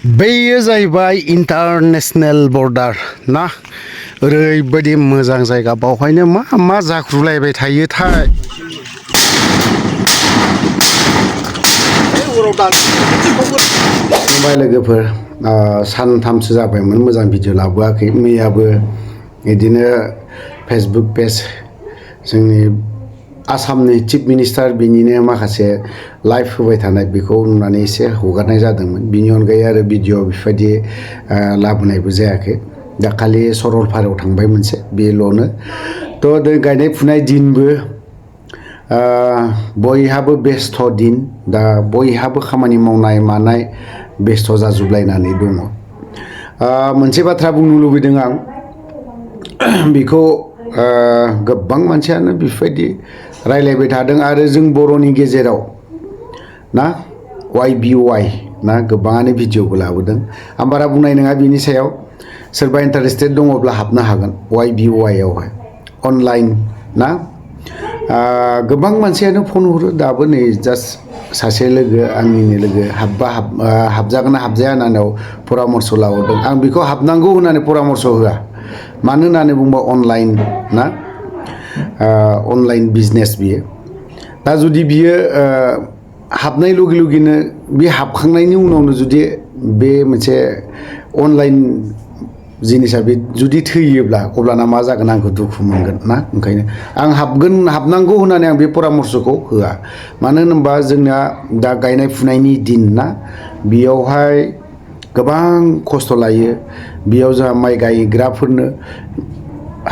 बेयो जाहैबाय international border ना ओरैबायदि मोजां जायगा बावहायनो मा जाख्रुलायबाय थायोथाय फंबाय लोगोफोर सानथामसो जाबायमोन मोजां भिडिअ लाबोआखै मैयाबो बिदिनो फेसबुक पेज जोंनि आसामनि चिफ मिनिस्टार बिनिनो माखासे लाइभ होबाय थानाय बेखौ नुनानै एसे हगारनाय जादोंमोन बिनि अनगायै आरो भिडिअ बेबायदि लाबोनायबो जायाखै दाखालि सरलपारायाव थांबाय मोनसे बेल'नो थ' गायनाय फुनाय दिनबो बयहाबो बेस्थ' दिन दा बयहाबो खामानि मावनाय मानाय बेस्थ' जाजोबलायनानै दङ मोनसे बाथ्रा बुंनो लुबैदों आं बेखौ गोबां मानसियानो बेबायदि रायलायबाय थादों आरो जों बर'नि गेजेराव ना YBY ना गोबाङानो भिडिअबो लाबोदों आं बारा बुंनाय नङा बिनि सायाव सोरबा इन्टारेस्टेड दङब्ला हाबनो हागोन YBY आवहाय अनलाइन ना गोबां मानसियानो फन हरो दाबो नै जास्ट सासे लोगो आंनिनो लोगो हाबजागोन ना हाबजाया होननानै परामर्श लाहरदों आं बेखौ हाबनांगौ होननानै परामर्श होआ मानो होननानै बुंबा अनलाइन ना अनलाइन बिजनेस बियो दा जुदि बियो हाबनाय लगे लगेनो बे हाबखांनायनि उनावनो जुदि बे मोनसे अनलाइन जिनिसा बे जुदि थैयोब्ला अब्लाना मा जागोन आंखौ दुखु मोनगोन ना ओंखायनो आं हाबनांगौ होननानै आं बे परामर्शखौ होआ मानो होनोबा जोंना दा गायनाय फुनायनि दिन ना बेयावहाय गोबां खस्थ' लायो बेयाव जोंहा माइ गायग्राफोरनो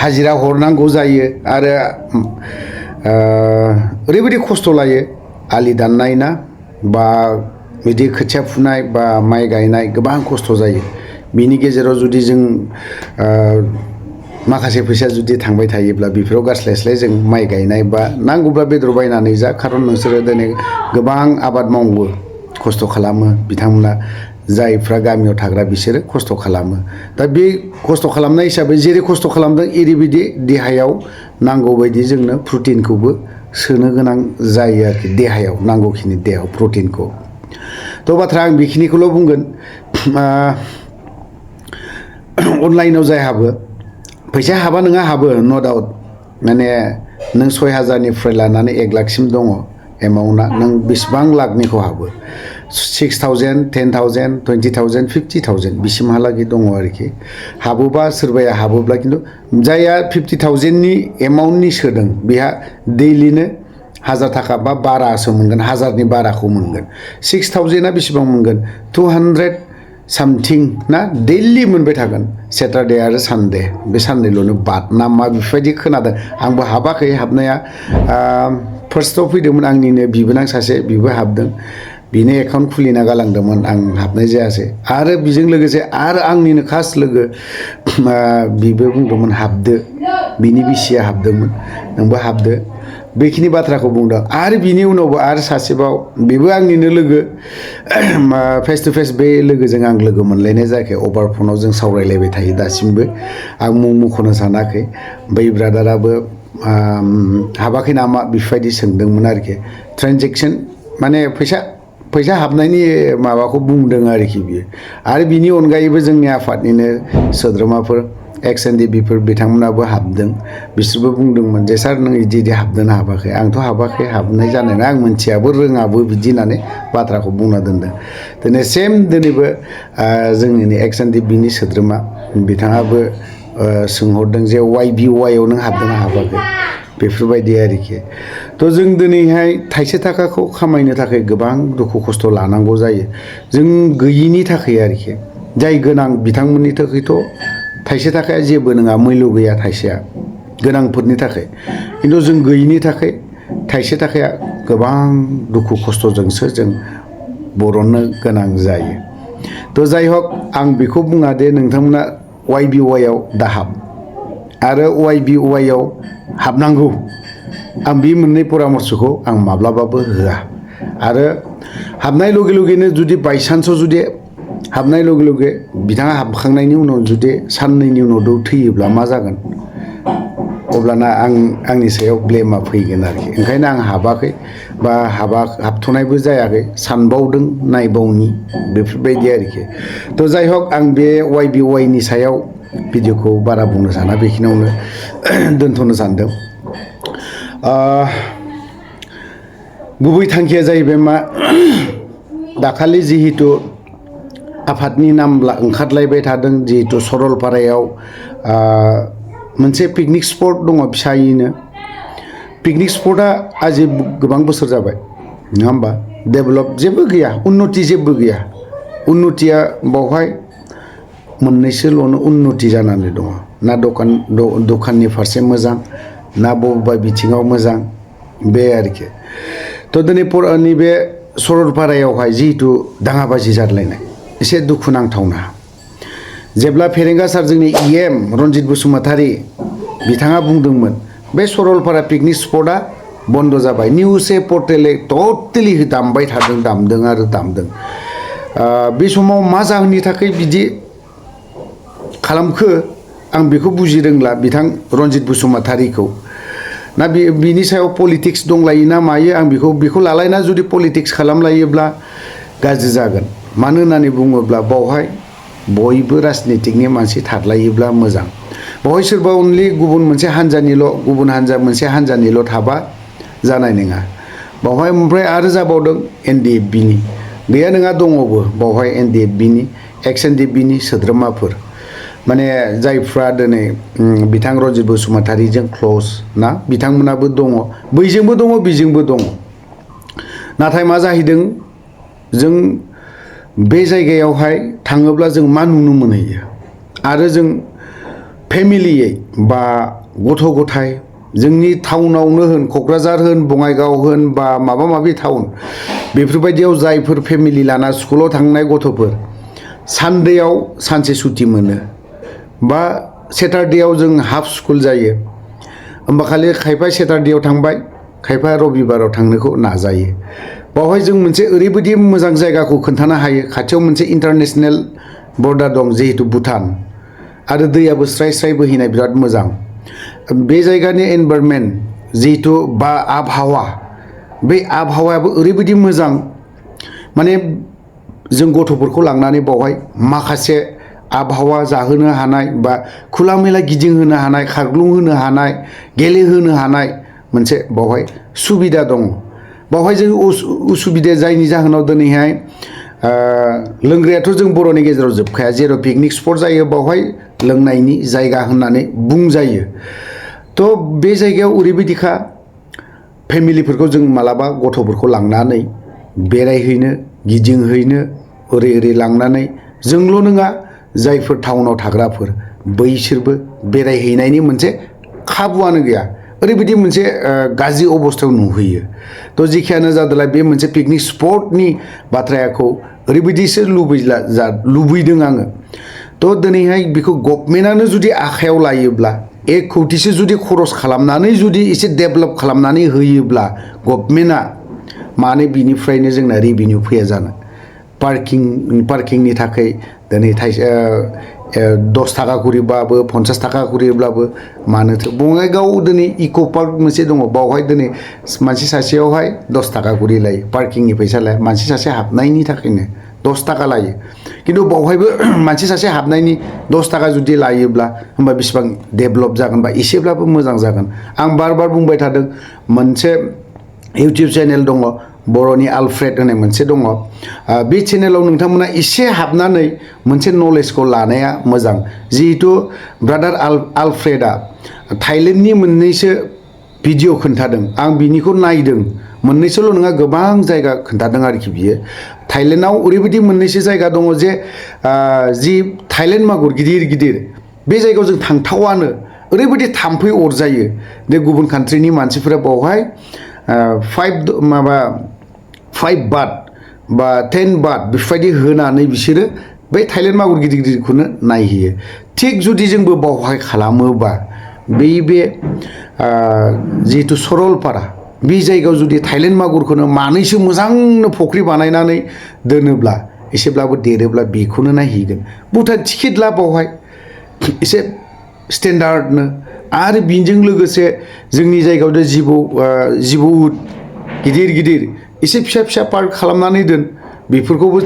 हाजिरा हरनांगौ जायो आरो ओरैबायदि खस्थ' लायो आलि दाननाय ना बा बिदि खोथिया फुनाय बा माइ गायनाय गोबां खस्थ' जायो बिनि गेजेराव जुदि जों माखासे फैसा जुदि थांबाय थायोब्ला बेफोराव गारस्लायस्लाय जों माइ गायनाय बा नांगौब्ला बेदर बायनानै जा खारन नोंसोरो दिनै गोबां आबाद मावो खस्थ' खालामो बिथांमोना जायफ्रा गामियाव थाग्रा बिसोरो खस्थ' खालामो दा बे खस्थ' खालामनाय हिसाबै जेरै खस्थ' खालामदों एरैबायदि देहायाव नांगौबायदि जोंनो प्रटिनखौबो सोनो गोनां जायो आरोखि देहायाव नांगौखिनि देहायाव प्रटिनखौ थ' बाथ्रा आं बेखिनिखौल' बुंगोन अनलाइनाव जाय हाबो फैसा हाबा नोंहा हाबो न' डाउट माने नों 6,000निफ्राय लानानै 1 लाखसिम दङ एमाउन्टआ नों बेसेबां लाखनिखौ हाबो 6,000 10,000 20,000 50,000 बिसिमहालागै दङ आरोखि हाबोबा सोरबाया हाबोब्ला खिन्थु जायहा 50,000नि एमाउन्टनि सोदों बेहा दैलिनो 1,000 थाखा बा बारासो मोनगोन 1,000नि बाराखौ मोनगोन 6,000आ बेसेबां मोनगोन 200 सामथिं ना दैलि मोनबाय थागोन सेटारडे आरो सानडे बे साननैल'नो बाद ना मा बेबायदि खोनादों आंबो हाबाखै हाबनाया फार्स्टआव फैदोंमोन आंनिनो बिबोनां सासे बिबो हाबदों बिनो एकाउन्ट खुलिना गालांदोंमोन आं हाबनाय जायासै आरो बेजों लोगोसे आरो आंनिनो खास लोगो बिबो बुंदोंमोन हाबदो बिनि बिसिया हाबदोंमोन नोंबो हाबदो बेखिनि बाथ्राखौ बुंदों आरो बिनि उनावबो आरो सासेबाव बेबो आंनिनो लोगो फेस टु फेस बे लोगोजों आं लोगो मोनलायनाय जायाखै अभार फनाव जों सावरायलायबाय थायो दासिमबो आं मुं मख'नो सानाखै बै ब्रादाराबो हाबाखै नामा बेबायदि सोंदोंमोन आरोखि ट्रेनजेक्सन माने फैसा हाबनायनि माबाखौ बुंदों आरोखि बियो आरो बिनि अनगायैबो जोंनि आफादनिनो सोद्रोमाफोर XNDBफोर बिथांमोनाबो हाबदों बिसोरबो बुंदोंमोन जे सार नों इदि हाबदोंना हाबाखै आंथ' हाबाखै हाबनाय जानाय नङा आं मोनथियाबो रोङाबो बिदि होननानै बाथ्राखौ बुंना दोनदों दिनै दिनैबो जोंनिनो XNDBनि सोद्रोमा बिथाङाबो सोंहरदों जे YBY आव नों हाबदोंना हाबाखै बेफोरबायदि आरोखि थ' जों दिनैहाय थाइसे थाखाखौ खामायनो थाखाय गोबां दुखु खस्थ' लानांगौ जायो जों गैयिनि थाखाय आरोखि जाय गोनां बिथांमोननि थाखायथ' थाइसे थाखाया जेबो नङा मैल्य गैया थाइसेया गोनांफोरनि थाखाय खिन्थु जों गैयिनि थाखाय थाइसे थाखाया गोबां दुखु खस्थ'जोंसो जों बरननो गोनां जायो थ' जाय हक आं बेखौ बुङा दे नोंथांमोना YBY आव दाहाब आरो YBY आव हाबनांगौ आं बे मोननै परामर्शखौ आं माब्लाबाबो होआ आरो हाबनाय लगे लगेनो जुदि बायसान्सआव जुदि हाबनाय लगे लगे बिथाङा हाबखांनायनि उनाव जुदि साननैनि उनाव थैयोब्ला मा जागोन अब्लाना आंनि सायाव ब्लेमा फैगोन आरोखि ओंखायनो आं हाबाखै बा हाबथ'नायबो जायाखै सानबावदों नायबावनि बेफोरबायदि आरोखि थ' जाय हक आं बे YBY नि सायाव भिडिअखौ बारा बुंनो साना बेखिनियावनो दोनथ'नो सानदों गुबै थांखिया जाहैबाय मा दाखालि जिहेतु आफादनि नाम ओंखारलायबाय थादों जिहेतु सरलपारायाव मोनसे पिकनिक स्पट दङ फिसायैनो पिकनिक स्पटआ आजि गोबां बोसोर जाबाय नङा होमबा डेभेलप जेबो गैया उन्नति जेबो गैया उन्नतिया बावहाय मोननैसोल'नो उन्नति जानानै दङ ना दखाननि फारसे मोजां ना बबेबा बिथिङाव मोजां बे आरोखि थ' दिनै नैबे सरलपारायावहाय जिहेतु दाङाबाजि जादलायनाय एसे दुखुनांथावना जेब्ला फेरेंगा सार जोंनि EM रनजित बसुमतारी बिथाङा बुंदोंमोन बे सरलपारा पिकनिक स्पटआ बन्द जाबाय निउसे पर्टेले टटेलि दामबाय थादों दामदों आरो दामदों बे समाव मा जाहोननि थाखाय बिदि खालामखो आं बेखौ बुजि रोंला बिथां रनजित बसुमतारीखौ ना बिनि सायाव पलिटिक्स दंलायो ना मायो आं बेखौ लालायना जुदि पलिटिक्स खालामलायोब्ला गाज्रि जागोन मानो होननानै बुङोब्ला बावहाय बयबो राजनितिकनि मानसि थादलायोब्ला मोजां बावहाय सोरबा अनलि गुबुन मोनसे हानजानिल' गुबुन मोनसे हानजानिल' थाबा जानाय नङा बावहाय ओमफ्राय आरो जाबावदों NDFB नि गैया नङा दङबो बावहाय NDFB नि एक्स NDFB नि सोद्रोमाफोर माने जायफ्रा दिनै बिथां रनजित बसुमतारीजों क्ल'ज ना बिथांमोनाबो दङ बैजोंबो दङ बिजोंबो दङ नाथाय मा जाहैदों जों बे जायगायावहाय थाङोब्ला जों मा नुनो मोनहैयो आरो जों फेमिलियै बा गथ' गथाय जोंनि टाउनावनो होन क'क्राझार होन बङाइगाव होन बा माबा माबि टाउन बेफोरबायदियाव जायफोर फेमिलि लाना स्कुलाव थांनाय गथ'फोर सानडेयाव सानसे सुटि मोनो बा सेटारडेयाव जों हाफ स्कुल जायो होमबा खालि खायफा सेटारडेयाव थांबाय खायफा रबिबाराव थांनोखौ नाजायो बावहाय जों मोनसे ओरैबायदि मोजां जायगाखौ खोन्थानो हायो खाथियाव मोनसे इन्टारनेशनेल बर्डार दं जिहेतु भुटान आरो दैयाबो स्राय स्राय बोहैनाय बिराद मोजां बे जायगानि एनभायरनमेन्ट जिहेतु बा आबहावा बे आबहावायाबो ओरैबायदि मोजां माने जों गथ'फोरखौ लांनानै बावहाय माखासे आबहावा जाहोनो हानाय बा खुला मेला गिदिंहोनो हानाय खारग्लुंहोनो हानाय गेलेहोनो हानाय मोनसे बावहाय सुबिदा दङ बावहाय जों उसुबिदा जायनि जाहोनाव दिनैहाय लोंग्रायाथ' जों बर'नि गेजेराव जोबखाया जेराव पिकनिक स्पट जायो बावहाय लोंनायनि जायगा होननानै बुंजायो थ' बे जायगायाव ओरैबायदिखा फेमिलिफोरखौ जों मालाबा गथ'फोरखौ लांनानै बेरायहैनो गिदिंहैनो ओरै लांनानै जोंल' नङा जायफोर टाउनाव थाग्राफोर बैसोरबो बेरायहैनायनि मोनसे खाबुआनो गैया ओरैबायदि मोनसे गाज्रि अबस्थायाव नुहैयो थ' जेखियानो जादोंलाय बे मोनसे पिकनिक स्पटनि बाथ्राखौ ओरैबायदिसो लुबैदों आङो थ' दिनैहाय बेखौ गभर्नमेन्टआनो जुदि आखायाव लायोब्ला 1 कौटिसो जुदि खरस खालामनानै जुदि एसे डेभेलप खालामनानै होयोब्ला गभर्नमेन्टआ मानो बिनिफ्रायनो जोंना रेभिनिउ फैया जानो पार्किंनि थाखाय दिनै 10 थाखा करिबाबो 50 थाखा करिब्लाबो मानोथो बङाइगाव दिनै इक' पार्क मोनसे दङ बावहाय दिनै मानसि सासेयावहाय 10 थाखा करि लायो पार्किंनि फैसा लाया मानसि सासे हाबनायनि थाखायनो 10 थाखा लायो खिन्थु बावहायबो मानसि सासे हाबनायनि 10 थाखा जुदि लायोब्ला होमबा बेसेबां डेभेलप जागोन बा एसेब्लाबो मोजां जागोन आं बार बुंबाय थादों मोनसे इउटुब चेनेल दङ बर'नि आलफ्रेड होननाय मोनसे दङ बे चेनेलाव नोंथांमोना एसे हाबनानै मोनसे नलेजखौ लानाया मोजां जिहेतु ब्रादार आलफ्रेडआ थाइलेण्डनि मोननैसो भिडिअ खोन्थादों आं बिनिखौ नायदों मोननैसोल' नङा गोबां जायगा खोन्थादों आरोखि बियो थाइलेण्डआव ओरैबायदि मोननैसो जायगा दङ जे जि थाइलेण्ड मागुर गिदिर गिदिर बे जायगायाव जों थांथावानो ओरैबायदि थाम्फै अरजायो जे गुबुन कान्ट्रिनि मानसिफोरा बावहाय 5 बात बा 10 बात बेफोरबायदि होनानै बिसोरो बै थाइलेण्ड मागुर गिदिर गिदिरखौनो नायहैयो थिग जुदि जोंबो बावहाय खालामोबा बे जिहेतु सरलपारा बे जायगायाव जुदि थाइलेण्ड मागुरखौनो मानैसो मोजांनो फुख्रि बानायनानै दोनोब्ला एसेब्लाबो देरोब्ला बेखौनो नायहैगोन भुटान टिकेट ला बावहाय एसे स्टेन्डार्डनो आरो बिजों लोगोसे जोंनि जायगायाव जिबौ उद गिदिर गिदिर एसे फिसा फिसा पार्क खालामनानै दोन बेफोरखौबो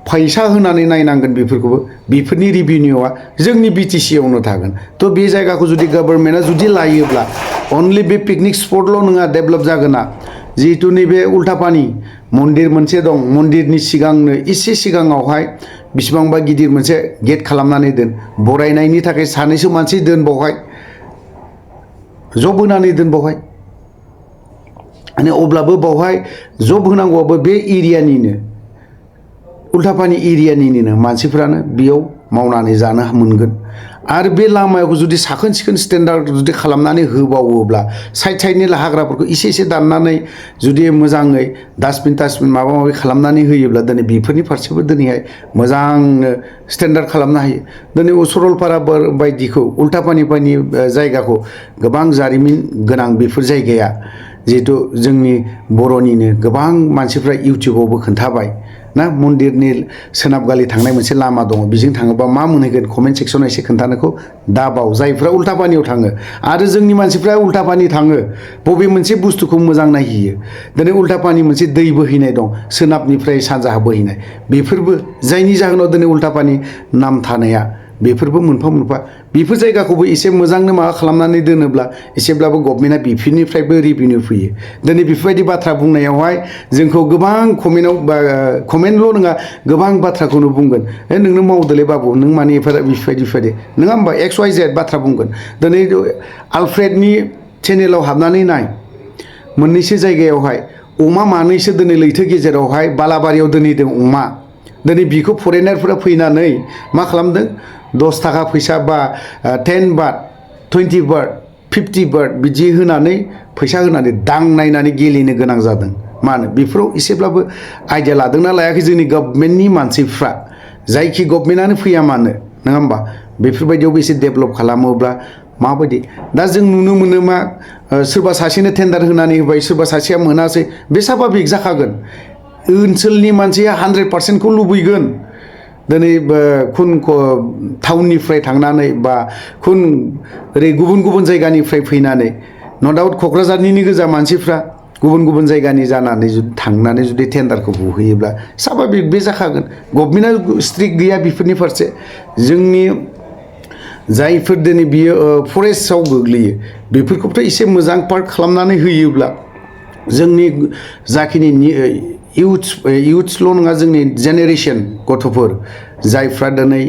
फैसा होनानै नायनांगोन बेफोरखौबो बेफोरनि रेभिनिउआ जोंनि BTC आवनो थागोन थ' बे जायगाखौ जुदि गभर्नमेन्टआ जुदि लायोब्ला अनलि बे पिकनिक स्पटल' नङा डेभेलप जागोना जिहेतु नैबे उल्टापानि मन्दिर मोनसे दं मन्दिरनि सिगांनो एसे सिगाङावहाय बिसिबांबा गिदिर मोनसे गेट खालामनानै दोन बरायनायनि थाखाय सानैसो मानसि दोन बावहाय जब होनानै दोन बावहाय माने अब्लाबो बावहाय जब होनांगौआबो बे एरियानिनो उल्टापानि एरियानिनो मानसिफ्रानो बेयाव मावनानै जानो मोनगोन आरो बे लामायाव जुदि साखोन सिखोन स्टेन्डार्ड जुदि खालामनानै होबावोब्ला साइड साइडनि हाग्राफोरखौ एसे एसे दाननानै जुदि मोजाङै डास्टबिन माबा माबि खालामनानै होयोब्ला दिनै बेफोरनि फारसेबो दिनैहाय मोजांनो स्टेन्डार्ड खालामनो हायो दिनै सरलपारा बायदिखौ उल्टापानि जायगाखौ गोबां जारिमिन गोनां बेफोर जायगाया जिहेतु जोंनि बर'निनो गोबां मानसिफ्रा इउटुबावबो खोन्थाबाय ना मन्दिरनि सोनाबगालि थांनाय मोनसे लामा दङ बेजों थाङोबा मा मोनहैगोन कमेन्ट सेक्सनाव एसे खोन्थानोखौ दाबाव जायफ्रा उल्टापानियाव थाङो आरो जोंनि मानसिफ्रा उल्टापानि थाङो बबे मोनसे बुस्थुखौ मोजां नायहैयो दिनै उल्टापानि मोनसे दै बोहैनाय दं सोनाबनिफ्राय सानजाहा बोहैनाय बेफोरबो जायनि जाहोनाव दिनै उल्टापानि नाम थानाया बेफोरबो मोनफा मोनफा बेफोर जायगाखौबो एसे मोजांनो माबा खालामनानै दोनोब्ला एसेब्लाबो गभर्नमेन्टआ बेफोरनिफ्रायबो रेभिनिउ फैयो दिनै बेफोरबायदि बाथ्रा बुंनायावहाय जोंखौ गोबां कमेन्टल' नङा गोबां बाथ्राखौनो बुंगोन नोंनो मावदोलै बाबु नों माने बेफोरबायदि नङा होमबा XYZ बाथ्रा बुंगोन दिनै आलफ्रेडनि चेनेलाव हाबनानै नाय मोननैसो जायगायावहाय अमा मानैसो दिनै लैथो गेजेरावहाय बालाबारियाव दोनहैदों अमा दिनै बिखौ फरेनारफोरा फैनानै मा खालामदों 10 थाखा फैसा बा 10 बात 20 बात 50 बात बिदि होनानै फैसा होनानै दांनायनानै गेलेनो गोनां जादों मानो बेफोराव एसेब्लाबो आइडिया लादोंना लायाखै जोंनि गभर्नमेन्टनि मानसिफ्रा जायखि गभर्नमेन्टआनो फैया मानो नङा होमबा बेफोरबायदियावबो एसे डेभेलप खालामोब्ला माबायदि दा जों नुनो मोनो मा सोरबा सासेनो टेन्डार होनानै होबाय सोरबा सासेया मोनासै बे साभाबिक जाखागोन ओनसोलनि मानसिया 100% खौ लुबैगोन दिनै खुन टाउननिफ्राय थांनानै बा खुन ओरै गुबुन गुबुन जायगानिफ्राय फैनानै न' डाउट क'क्राझारनिनो गोजा मानसिफ्रा गुबुन गुबुन जायगानि जानानै जुदि थांनानै जुदि टेन्डारखौ बुहैयोब्ला साभाबिक बे जाखागोन गभर्नमेन्टआ स्ट्रिक्ट गैया बेफोरनि फारसे जोंनि जायफोर दिनै बियो फरेस्टआव गोग्लैयो बेफोरखौथ' एसे मोजां पार्क खालामनानै होयोब्ला जोंनि जाखिनि इयुथ्सल' नङा जोंनि जेनेरेशन गथ'फोर जायफ्रा दिनै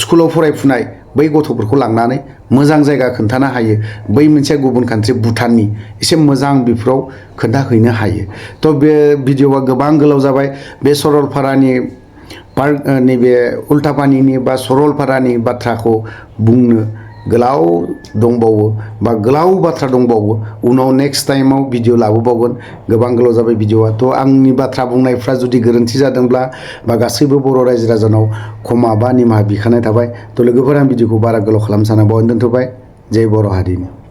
स्कुलाव फरायफुनाय बै गथ'फोरखौ लांनानै मोजां जायगा खोन्थानो हायो बै मोनसे गुबुन कान्ट्रि भुटाननि एसे मोजां बेफोराव खोन्थाहैनो हायो थ' बे भिडिअ'आ गोबां गोलाव जाबाय बे सरलपारानि पार्क नैबे उल्टापानिनि बा सरलपारानि बाथ्राखौ बुंनो गोलाव दंबावो बा गोलाव बाथ्रा दंबावो उनाव नेक्स्ट टाइमाव भिडिअ लाबोबावगोन गोबां गोलाव जाबाय भिडिअ'आ थ' आंनि बाथ्रा बुंनायफ्रा जुदि गोरोन्थि जादोंब्ला बा गासैबो बर' रायजो राजानाव क्षमा बा निमाहा बिखानाय थाबाय थ' लोगोफोर आं भिडिअ'खौ बारा गोलाव खालामनो सानाबावनो दोनथ'बाय जय बर' हारिनि